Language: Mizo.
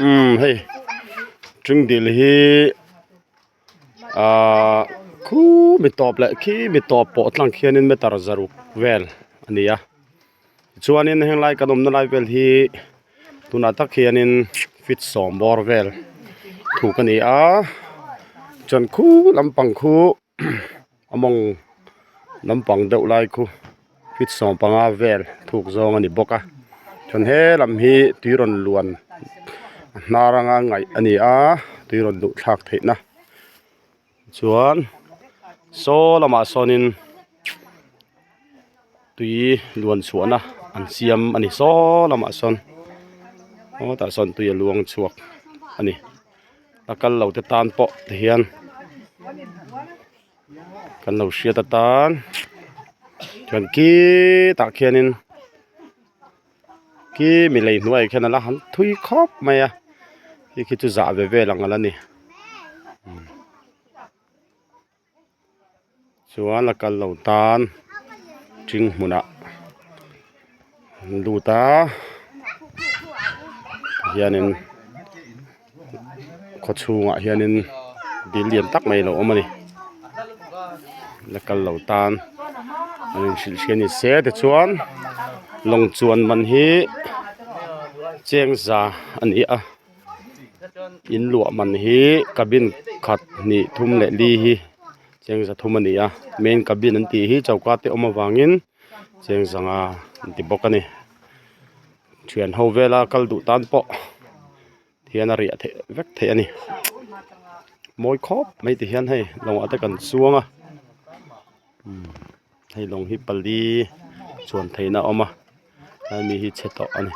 Umm hei ṭingdil hi ahh khumi tawp leh khimi tawp pawh tlang khianin meter zaruk vel a ni a tichuanin henglai kan awmna lai vel hi tunah tak hianin feet sawm bawr vel thuk a ni a chuan khu lampang khu. A mawng lampang deuh lai khu feet 15 vel thuk zawng a ni bawk a chuan he lam hi tui rawn luan a hnar anga ngaih a ni a tui rawn luh thlak theih na chuan saw lamah sawnin tui luan chhuah na an siam a ni saw lamah sawn aw tah sawn tui a luang chhuak a ni. A kal lo te tan pawh ti hian kan lo hriat atan chuan khitah khianin khi mi lei hnuaiah khian ala han thui khawp mai a khi khi chu zah ve vel ang ala ni. Chuan a kal lo tan ṭing hmunah an lut a hianin khaw chhungah hianin dil lian tak mai a lo awm a ni la kal lo tan an inhrilh hria ni se tichuan lawng chuan man hi cheng za a ni a. In luah man hi cabin khat hnih thum leh li hi cheng za thum a ni a main cabin an tih hi choka te awm avangin cheng zanga an ti bawk a ni thian ho vela kal duh tan pawh hian a riah theih vek theih a ni mawi khawp mai ti hian hei lawngah te kan chuang a umm hei lawng hi pali chuan theihna a awm a helai mi hi chhe tawh a ni.